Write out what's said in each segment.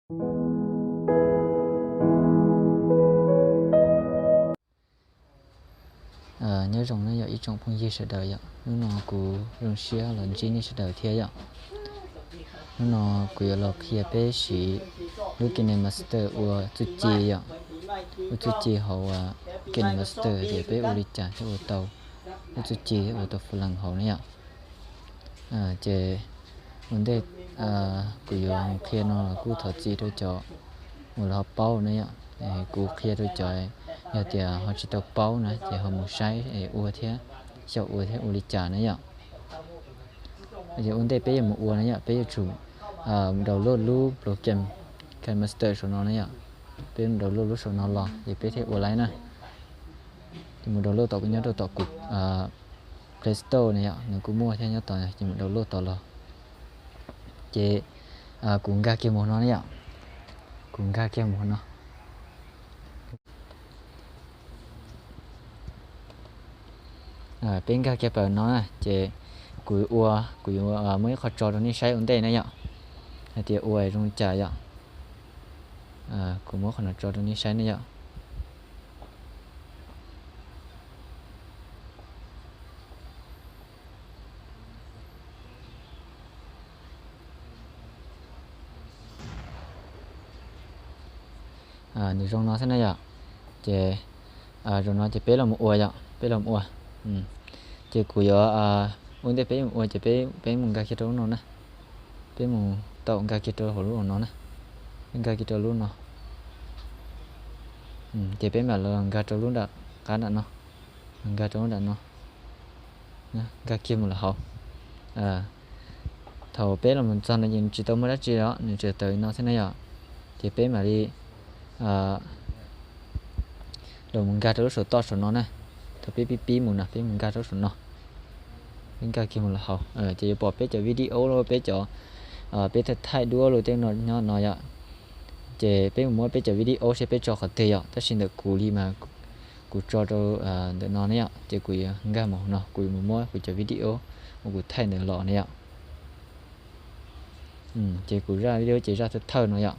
Nyob zoo na yom ib tsoom phooj ywg sawv daws yom, hnub no kuv zoo siab los ntsib nej sawv daws thiab yom. Hnub no kuv yuav los qhia peb siv lub KineMaster ua txuj ci yom, ua txuj ci hauv KineMaster tias peb ua li cas thiaj ua tau lub txuj ci thiab ua tau flees hauv na yom. Ces ua ntej kuv yuav mus qhia no los kuj thov txim rau cov uas lawv ho paub na yom. Kuv qhia rau cov yog tias ho tsis tau paub na ces ho mus saib es ua thiab, xyaum ua thiab ua li cas na yom. Ces ua ntej peb yuav mus ua na yom, peb yuav tsum mus download lub program KineMaster saum no na yom. Peb mus download lub saum no los ces peb thiaj ua laib na. Ces mus download tom, nyob rau tom kuv Play Store na yom, nws kuj muaj thiab nyob tod, ces mus download tod los. Ces kuv nkag kiag mus no na yom, kuv nkag kiag mus no. Peb nkag kiag plaws no na ces kuv ua, kuv yuav muab ib qho tso rau nej saib ua ntej na yom, hais tias ua zoo li cas yom. Kuv muab qhov no tso rau nej saib na yom. Nws zoo no xwb na yom. Ces zoo no ces peb los mus ua yom, peb los mus ua. Ces kuv yuav, ua ntej peb mus ua ces peb mus nkag kiag rau lub no na. Peb mus tau nkag kiag rau hauv lub no na. Peb nkag kiag rau lub no. Ces peb mam los nkag rau lub nram qab nram no. Nkag rau lub nram no. Nkag kiag mus lawm hauv. Thaum peb los mus txog no ces nws tsis tau muaj dab tsi os, nws tsuas tawm li no xwb na yom. Ces peb mam li los mus nkag rau lub saum toj saum no na. Thaum peb pib pib mus no peb mus nkag rau lub saum no. Peb nkag kiag mus lawm hauv ces yuav pom peb cov video los peb cov, peb thaij thaij duab los tej no nyob no yom. Ces peb mus muab peb cov video seb peb tso qhov twg yom, tab sis ntawm kuv li mas kuv tso rau ntawm no ne yom, ces kuv yuav nkag mus no kuv yuav mus muab kuv cov video uas kuv thaij ntawd los ne yom. Ces kuv zaj video ces zaj thawj thawj no yom.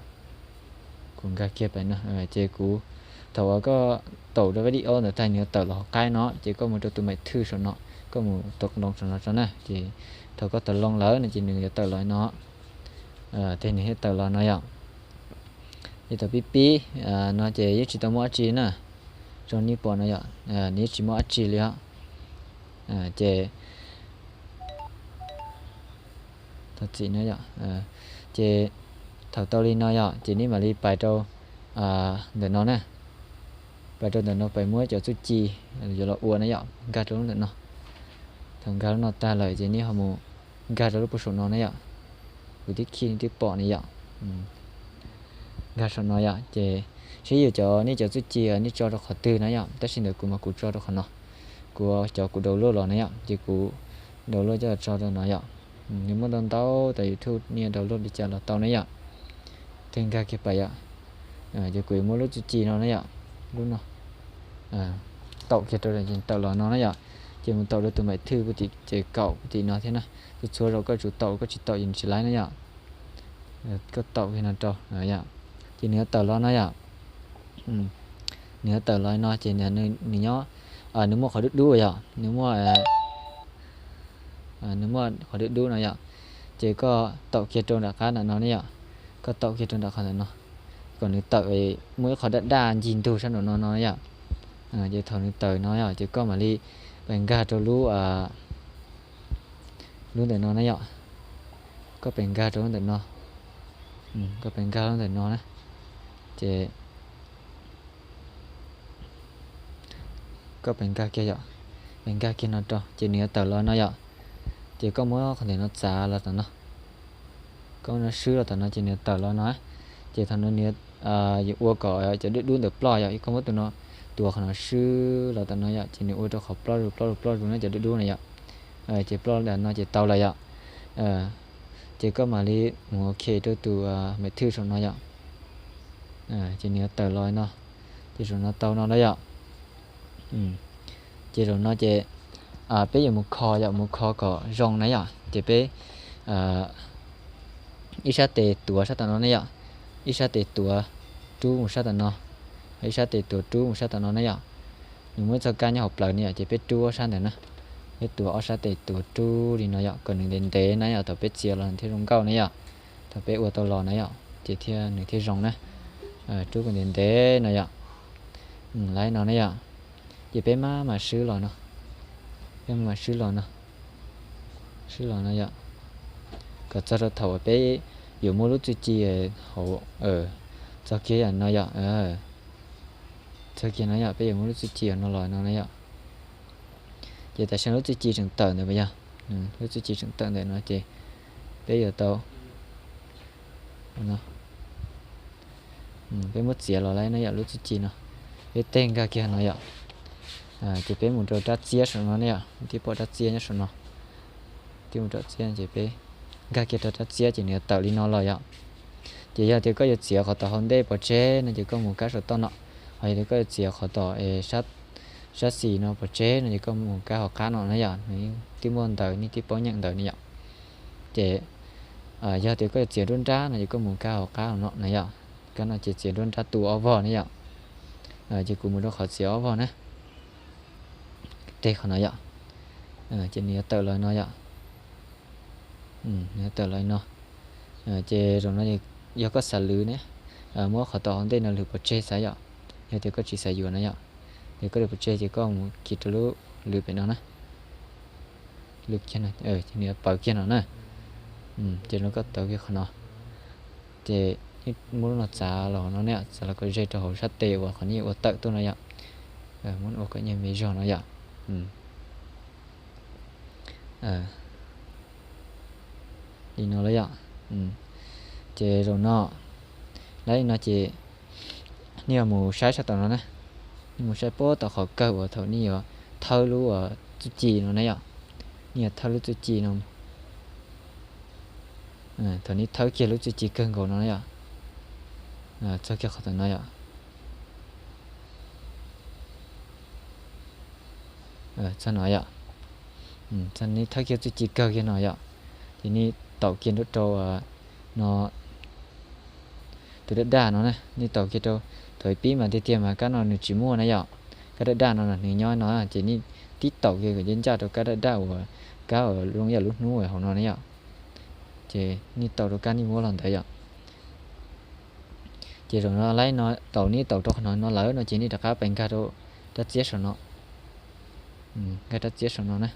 Kuv nkag kiag pem no ces kuv, thaum uas koj taum rau video ntawd tag nws yuav tawm los hauv qab no ces koj mus rau tus maim thwj saum no, koj mus tau loo saum no tso na, ces thaum koj tau loo lawm no ces nws yuav tawm los no, ces nws thiaj tawm los no yom. Ces thaum pib pib no ces yeej tsis tau muaj dab tsi na, zoo nej pom no yom, nws yeej tsis muaj dab tsi li os. Ces thaum txim no yom, ces thaum tau li no yom ces nej mam li pais rau ntawm no na, pais rau ntawm no pais muab cov txuj ci yuav los ua na yom, nkag rau lub ntawm no. Thaum nkag lub no tag lawm ces nej ho mus nkag rau lub puag saum no na yom. Kuv twb khi nej twb pom ne yom. Nkag saum no yom, ces seb yus cov, nej cov txuj ci nej tso rau qhov twg na yom, tab sis ntawm kuv mas kuv tso rau qhov no. Kuv cov kuv download los na yom, ces kuv download coj los tso rau no yom. Nws muaj ntau ntau tas YouTube nej download li cas los tau na yom. Thiaj nkag kiag pais yom. Ces kuv yuav muab lub txuj ci no na yom, lub no taum kiag rau, tawm los no na yom. Ces mus taum rau tus maim thwj puag tim ces kaum puag tim no thiab na. Txhua txhua zaus koj tsum taum, koj tsis taum ces nws tsis laib na yom. Koj taum kiag no rau yom, ces nws yuav tawm los no yom. Nws yuav tawm los no ces nws nyob, nws muaj qhov dub dub yom, nws muaj, nws muaj qhov dub dub no yom. Ces koj taum kiag rau nram qab nram no ne yom, koj taum kiag rau nram qhov ntawm no, kom nws tawm, muaj ib qho daj daj ncig ntug sab nraum no no yom. Ces thaum nws tawm no yom ces koj mam li pais nkag rau lub, lub ntawm no na yom. Koj pais nkag rau lub ntawm no, koj pais nkag lub ntawm no na, ces koj pais nkag kiag yom, pais nkag kiag no rau ces nws yuav tawm los no yom. Ces koj muab qhov ntawm no txav los tom no, koj muab no swb los tom no ces nws yuav tawm los no. Ces thaum no nws yuav ua kom cov dub dub ntawd ploj yom, koj muab tus no, tus qhov no swb los tom no yom, ces nws ua rau qhov ploj zus ploj zus ploj zus no cov dub dub na yom. Ces ploj ntawm no ces tau lawm yom. Ces koj mam li mus ok rau tus maim thwj saum no yom. Ces nws yuav tawm los no, ces saum no tau no na yom. Ces zaum no ces peb yuav mus kho yom, mus kho kom zoo na yom, ces peb ib sab tes tuav sab tom no ne yom. ib sab tes tuav rub mus sab tom no, ib sab tes tuav rub mus sab tom no na yom. Nws muaj ib txoj kab nyob hauv plawv ne yom, ces peb rub ob sab ntawd na. Peb tuav ob sab tes tuav rub li no yom, kom nws ntev ntev na yom, thaum peb txiav los nws thiaj zoo nkauj na yom. Thaum peb ua tau los na yom, ces thiaj nws thiaj zoo na. Rub kom ntev ntev no yom. Laib no na yom. Ces peb maj mam swb los no. Peb maj mam swb los no. Swb los no yom. Kom txog rau thaum uas peb yuav muab lub txuj ci hauv, txog kiag yam no yom. Txog kiag no yom, peb yuav muab lub txuj ci hauv no los no na yom. Ces tam sim no lub txuj ci tseem tawm ntawm yog, lub txuj ci tseem tawm ntawm no ces peb yuav tau, peb muab txiav los laib no yom, lub txuj ci no. Peb tej nkag kiag no yom. Ces peb mus rau rab txiab saum no ne yom, twb pom rab txiab nyob saum no. Twb mus rau txiab ces peb nkag kiag rau rab txiab ces nws yuav tawm li no los yom. Ces yog tias koj yuav txiav qhov tom hauv ntej pov tseg no ces koj mus kab saum toj no. Ho yog tias koj yuav txiav qhov tom sab xis no pov tseg no ces koj mus kab hauv qab no na yom, nws twb muaj ntawv, nej twb paub nyeem ntawv ne yom. Ces yog tias koj yuav txiav nruab nrab no ces koj mus kab hauv qab no na yom. Kab no ces txiav nruab nrab tu ob vog ne yom. Ces kuv mus rau qhov txiav ob vog na. Tej qhov no yom. Ces nws yuav tawm los no yom. Nws yuav tawm los no. Ces zaum no yog koj xav lwv ne, muab qhov tom hauv ntej no lwv pov tseg xav yom. Yog tias koj tsis xav yuav na yom, ces koj lwv pov tseg ces koj mus kiag rau lub lwv pem no na. Lwv kiag no, ces nws yuav pawv kiag no na. Ces no koj tawv kiag qhov no. Ces muab lub no txav los no ne, txav los kom ze rau hauv sab tes uas qhov nej ua tawm tuaj no yom. Muab ua kom nyias me zog no yom. Li no lawm yom. Ces zaum no, laib li no ces nej yuav mus saib sab tom no na. Nej mus saib puag tom qhov kawg uas thaum nej yuav thawb lub txuj ci no na yom. Nej yuav thawb lub txuj ci no. Thaum nej thawb kiag lub txuj ci kawg nkaus no na yom, txog kiag qhov tom no yom. Txog no yom. Nej thawb kiag txuj ci kawg kiag no yom. Ces nej taum kiag nruab rau no, tus daj daj no na, nej taum kiag rau. Thaum pib mas tiag tiag mas kab no nws tsis muaj na yom. Kab daj daj no nws nyob no ces nej tib taum kiag kom ncaj ncaj rau kab daj daj uas kab uas zoo yam lub hnub hauv no na yom. Ces nej taum rau kab nej muab los ntawd yom. Ces zaum no laib no, thaum nej taum rau qhov no no lawm no ces nej rov qab pais nkag rau rab txiab saum no. Nkag rab txiab saum no na.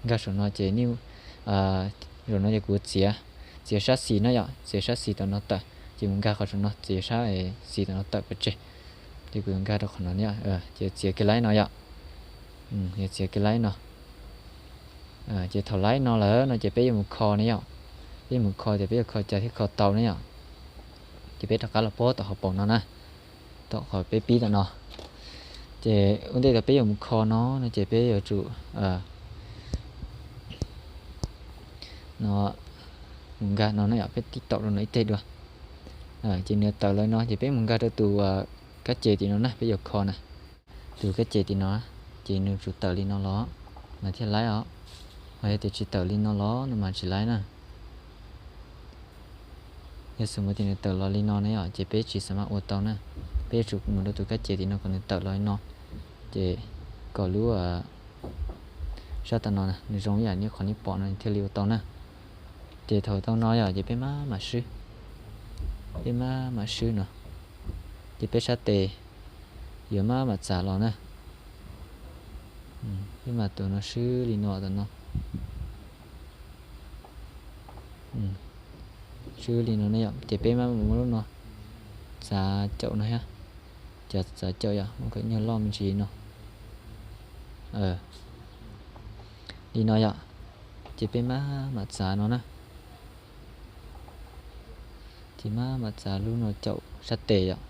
Nkag saum no ces nej, zaum no ces kuv txiav, txiav sab xis na yom, txiav sab xis tom no tawm, ces mus nkag qhov saum no, txiav sab xis tom no tawm pov tseg. Ces kuv yuav nkag rau qhov no, ces txiav kiag laib no yom. Yuav txiav kiag laib no. Ces thaum laib no lawm no ces peb yuav mus kho ne yom. Peb yuav mus kho tias peb yuav kho cas thiaj kho tau ne yom. Ces peb rov qab los puag tom hauv paus no na, tom qhov peb pib tom no. Ces ua ntej thaum peb yuav mus kho no no ces peb yuav tsum no, mus nkag no na yom, peb tib taum rau no ib teg dua. Ces nws tawm los no ces peb mus nkag rau tus kab ces tim no na, peb yuav kho na. Tus kab ces tim no, ces nws tsum tawm li no los mas thiaj laib os. Ho yog tias tsis tawm li no los no mas tsis laib na. Yog xws mus tias nws tawm los li no ne yom, ces peb tsis xav mas ua tau na. Peb yuav tsum mus rau tus kab ces tim no kom nws tawm los li no, ces kom lub sab tom no nws zoo ib yam li qhov nej pom no thiaj li ua tau na. Ces thaum tau no yom ces peb maj mam swb, peb maj mam swb no, ces peb sab tes yuav maj mam txav los na. Peb mam tus no swb li no tom no, swb li no ne yom, ces peb maj mam muab lub no txav caum no thiab. Ces txav caum yom, muab kom nyuag loj me ntsis li no. Li no yom, ces peb maj mam txav no na. Ces maj mam txav lub no caum sab tes yom.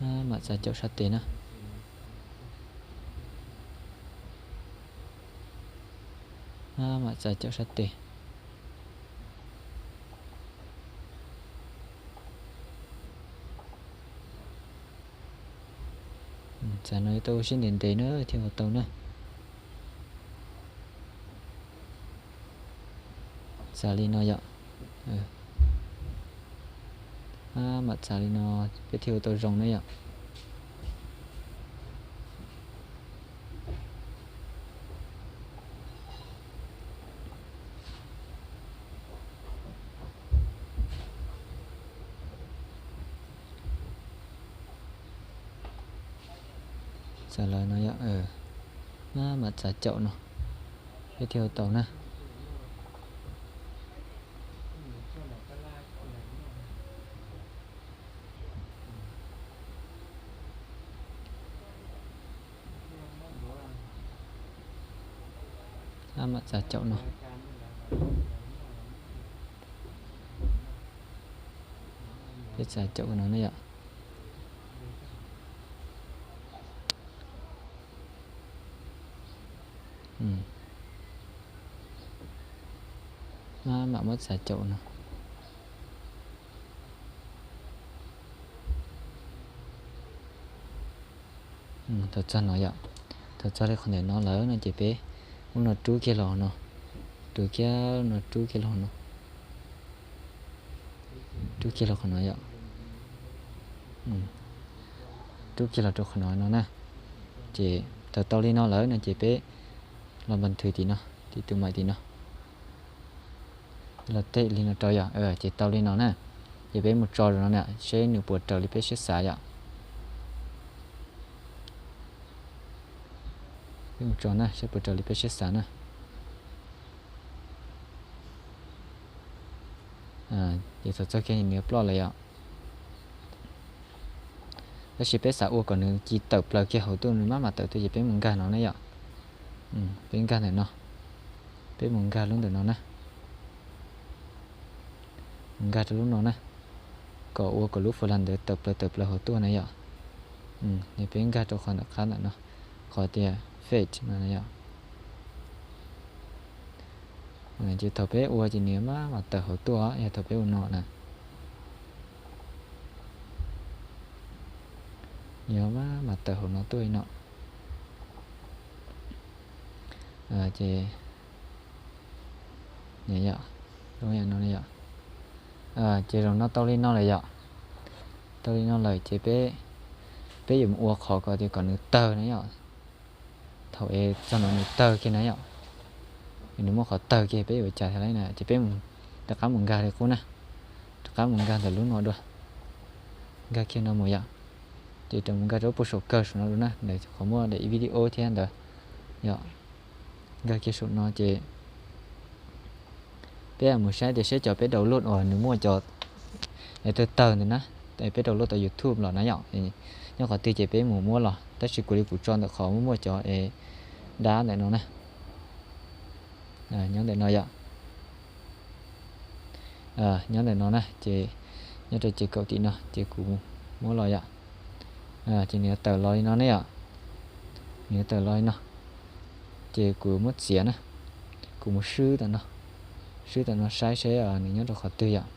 Maj mam txav caum sab tes na. Maj mam txav caum sab tes. Txav no yuav tau ua siab ntev ntev na thiaj ua tau na. Txav li no yom. Maj mam txav li no, peb thiaj ua tau zoo na yom. Txav los no yom, maj mam txav caum no, peb thiaj ua tau na. Maj mam txav caum no. Peb txav caum no na yom. Maj mam muab txav caum no. Thaum txog no yom, thaum txog li qhov ntawm no lawm no ces peb muab no rub kiag los no, rub kiag no, rub kiag los no, rub kiag los qhov no yom, rub kiag los rau qhov no no na. Ces thaum tau li no lawm no ces peb los npas thwv tim no, tim tus maim tim no. Los teb li no rau yom, ces tau li no na. Ces peb mus tso rau no na seb nws puas raws li peb siab xav yom. Peb mus tso na seb puas raws li peb siab xav na. Ces thaum txog kiag nws ploj lawm yom. Tab sis peb xav ua kom nws ci tawm plaws kiag hauv tuaj, nws maj mam tawm tuaj ces peb mus nkag no na yom. Peb nkag ntawm no, peb mus nkag lub ntawm no na, mus nkag rau lub no na, kom ua kom lub fas las ntawd tawm plaws tawm plaws hauv tuaj na yom. Peb nkag rau qhov ntawm qab ntawm no, qhov tias fit no yom. Ces thaum peb ua ces nws maj mam tawm hauv tuaj, yog thaum peb ua no na, nws maj mam tawm hauv no tuaj li no. Ces yom, ces zaum no tau li no lawm yom. Tau li no lawm ces peb, peb yuav mus ua qhov kom tias kom nws tawg na yom. Thaum es txog no nws tawg kiag na yom, nws muaj qhov tawg kiag peb yuav ua cas thiaj li na, ces peb rov qab mus nkag li qub na, rov qab mus nkag ntawm lub no dua, nkag kiag no mus yom. Ces rov mus nkag rau puag saum kawg saum no dua na, ntawm qhov muaj daim video thiab ntawd yom. Nkag kiag saum no ces peb mus saib tias seb cov peb download uas nws muaj cov es tawg tawg ntawd na, peb download tau YouTube los na yom, nyob qhov twg ces peb mus muab los, tab sis kuv li kuv tso ntawm qhov muaj muaj cov es dab ntawm no na. Nyob ntawm no yom. Nyob ntawm no na ces nyob rau ces kaum tim no ces kuv muab los yom. Ces nws yuav tawm los li no ne yom. Nws yuav tawm los li no. Ces kuv muab txiav na, kuv mus swb tam no, swb tam no saib seb nws nyob rau qhov twg yom.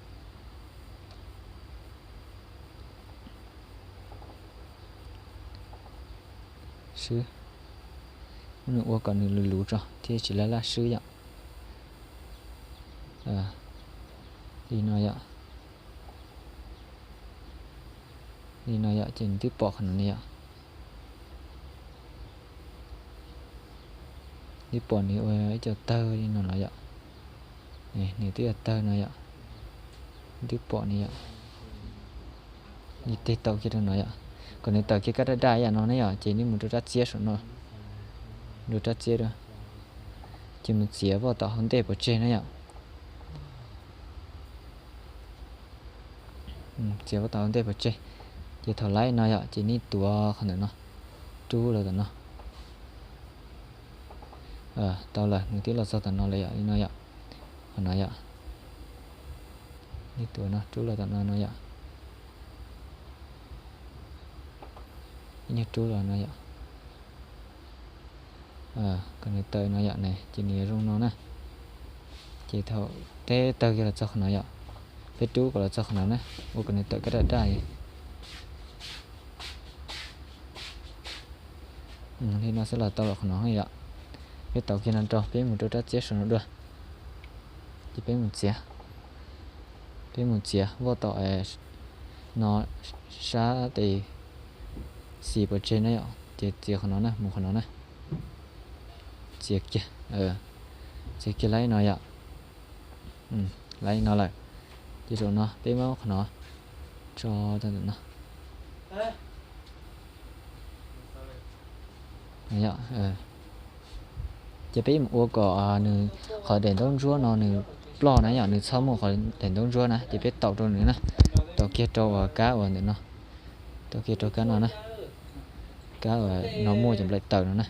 Swb, muab nws ua kom nws luv luv tso thiab tsis laj laj swb yom. Li no yom. Li no yom ces nws twb pom qhov no ne yom. Twb pom nws ua ib co tawg li no no yom. Nws twb yog tawg no yom. Twb pom ne yom. Li tej tau kiag rau no yom. Kom nws tawm kiag kaj daj daj yam no ne yom ces nej mus rau rab txiab saum no. Rau rab txiab rau. Ces mus txiav voj tom hauv ntej pov tseg na yom. Txiav voj tom hauv ntej pov tseg. Ces thaum laib no yom ces nej tuav qhov ntawm no, rub los tom no. Tau lawm, nws twb los txog tom no lawm yom, li no yom. Qhov no yom. Nej tuav no rub los tom no no yom. Ib nyuag rub los no yom. Kom nws tawm no yom, ces nws yuav zoo no na. Ces thaum peb tawg kiag los txog qhov no yom, peb rub kom los txog qhov no na, ua kom nws tawm kaj daj daj. Li no xwb los tau los qhov no yom. Peb tau kiag no rau, peb mus rau rab txiab saum no dua. Ces peb mus txiav, peb mus txiav voj tom no sab tes xis pov tseg na yom, ces txiav qhov no na, mus qhov no na. Txiav kiag, txiav kiag laib no yom. Laib no lawm, ces zaum no peb muab qhov no tso rau ntawm no. Ces peb mus ua kom nws qhov daim ntaub ntsuab no nws ploj na yom, nws txhob muaj qhov daim ntaub ntsuab na, ces peb taum rau nws na, taum kiag rau uas kab uas ntawm no, taum kiag rau kab no na, kab uas no muaj cov nplaim tawm no na.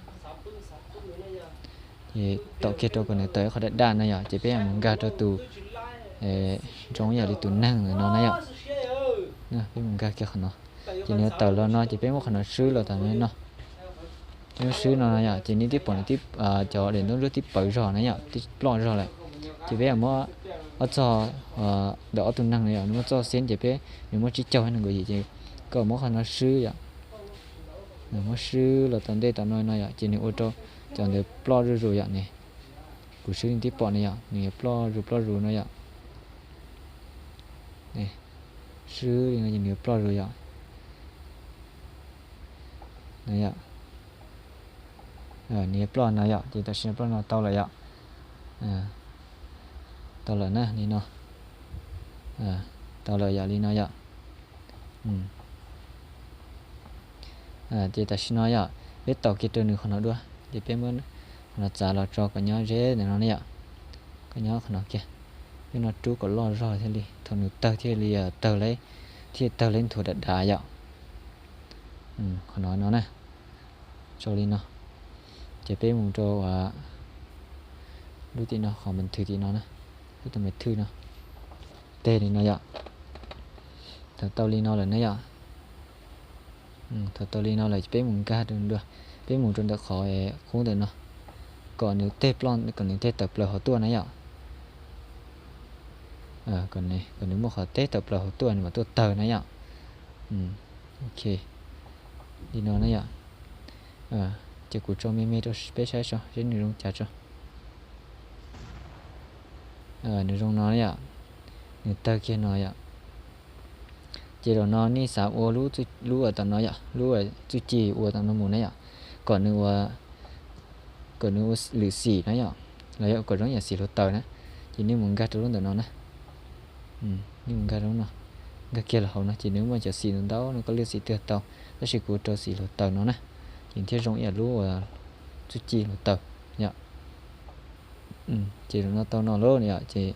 Ces taum kiag rau kom nws tawm ib qho daj daj na yom, ces peb mus nkag rau tus zoo ib yam li tus neeg no na yom. Peb mus nkag kiag qhov no, ces nws tawm los no ces peb muab qhov no swb los tom no. Peb muab swb no no yom, ces nws twb pom nws cov daim ntaub ntsuab twb pawv zog na yom, twb ploj zog lawm. Ces peb muab ob txog ntawm ob tug neeg no yom, nws muaj txoj xiab ces peb, nws muaj tsib caug nees nkaum yim ces koj muab qhov no swb yom. Muab swb los tom ntej tom no no yom, ces nws ua rau cov ntawd ploj zuj zus yom ne. Kuv swb nws twb pom ne yom, nws yuav ploj zuj ploj zus no yom. Swb li no ces nws yuav ploj zus yom. Nws yuav ploj no yom, ces tam sim no ploj no tau lawm yom. Tau lawm na, li no. Tau lawm yom, li no yom. Ces tam sim no yom, peb taum kiag rau nws qhov no dua, ces peb muab qhov no txav los tso kom nyob ze ntawm no ne yom. Kom nyob qhov no kiag, peb no rub kom loj zog thiaj li thaum nws tawg thiaj li tawg, thiaj tawg li nthuav dav dav yom. Qhov no no na, tso li no, ces peb mus rau lub tim no, qhov mas thwj tim no na, lub tus mas thwj no, teg li no yom. Thaum tau li no lawm na yom, thaum tau li no lawm ces peb mus nkag rau dua, peb mus rau ntawm qhov qub ntawm no, kom nws teg ploj, kom nws teg tawm plaws hauv tuaj na yom. Kom nws muaj qhov teg tawm plaws hauv tuaj nws mam tuaj tawg na yom. Ok, li no na yom. Ces kuv tso me me rau peb saib tso seb nws zoo cas tso. Nws zoo no yom, nws tawg kiag no yom. Ces zaum no nej xav ua lub, lub tom no yom, lub txuj ci ua tom no mus na yom, kom nws ua, kom nws ua lwm xim na yom, los yog kom zoo yam xim hluav taws na, ces nej mus nkag rau lub ntawm no na. Nej mus nkag rau no, nkag kiag los hauv no ces nws muaj cov xim ntau ntau no, koj lwaj xim twg tau, tab sis kuv rau xim hluav taws no na, ces thiaj zoo ib yam lub txuj ci hluav taws yom. Ces zaum no tau no lawm yom, ces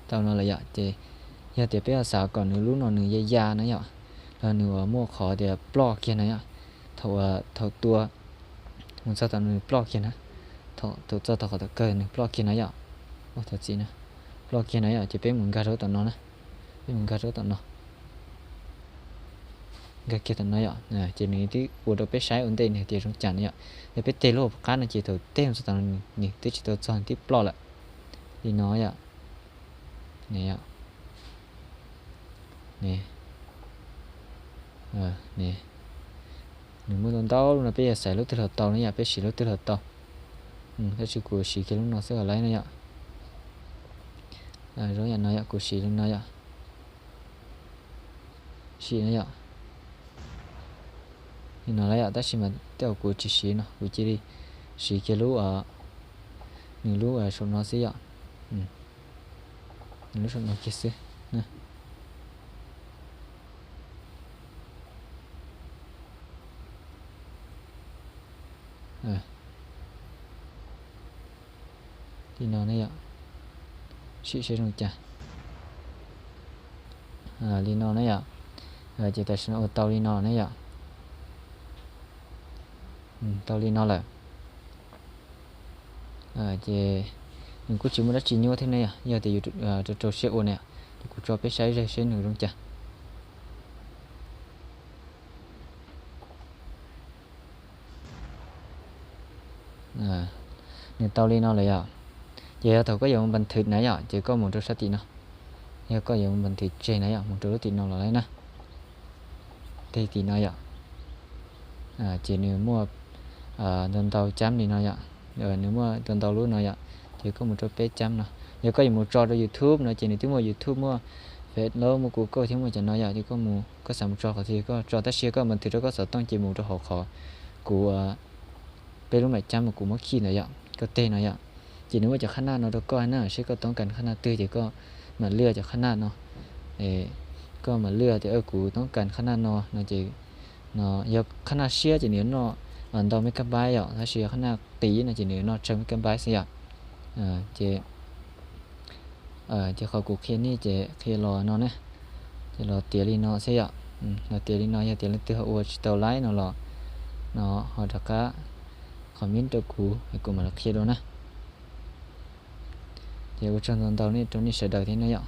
tau no lawm yom, ces yog tias peb xav kom nws lub no nws ya ya na yom, los nws uas muaj qhov tias ploj kiag na yom, thaum, thaum tua mus txog tom no nws ploj kiag na, thaum txog tom qhov tom kawg nws ploj kiag na yom, ua thov txim na, ploj kiag na yom, ces peb mus nkag rau tom no na, peb mus nkag rau tom no, nkag kiag tom no yom, ces nws twb ua rau peb saib ua ntej nws tias zoo cas na yom. Yog peb teg lub hauv qab no ces thaum teg mus txog tom no nws twb tsis tau txog, nws twb ploj lawm. Li no yom. Ne, nws muaj ntau ntau lub no, peb yuav xaiv lub twg los tau na yom, peb siv lub twg los tau. Tab sis kuv siv kiag lub no xwb os lawm na yom. Zoo yam no yom, kuv siv lub no yom. Siv no yom. Li no lawm yom, tab sis mas tej zaum kuv tsis siv no, kuv cia li siv kiag lub, nws lub saum no xwb yom. Nws lub saum no kiag xwb. Li no ne yom, sim seb zoo cas. Li no ne yom, ces tam sim no ua tau li no ne yom. Tau li no lawm. Ces nws kuj tsis muaj dab tsi nyuaj thiab ne yom, yog tias yus rau rau siab ua ne, ces kuv tso peb saib ze seb nws zoo cas. Nws tau li no lawm yom. Ces yog thaum koj yuav npas thwm na yom, ces koj mus rau sab tim no. Yog koj yuav npas thwm tseg na yom, mus rau lub tim no los lawm na. Teg tim no yom. Ces nws muaj ntau ntau cab li no yom. nws muaj ntau ntau lub no yom. Ces koj mus rau peb cam no, yog koj yuav mus tso rau YouTube no ces nws twb muaj YouTube, muaj Face, muaj Google thiab muaj cov no yom. Ces koj mus, koj xav mus tso qhov twg koj tso, tab sis koj mus thwm rau koj xov tooj ces mus rau hauv qhov kuv peb lub mam cam uas kuv muab khij ntawd yom, koj teg no yom. Ces nws muaj cov khaj naj no rau koj na, seb koj toob kas khaj naj twg ces koj mam lwaj cov khaj naj no. Koj mam lwaj tias kuv toob kas khaj naj no no ces, no yog khaj naj siab ces nws yuav noj ntau megabyte yom, tab sis yog khaj naj qiv no ces nws yuav noj tsawg megabyte xwb yom. Ces, ces qhov kuv qhia nej ces qhia los no ne, ces los tiav li no xwb yom. Los tiav li no, yog tias leej twg ho ua tsis tau laib no los, no ho rov qab comment rau kuv es kuv mam los qhia dua na. Ces ua tsaug ntau ntau nej rau nej sawv daws thiab na yom.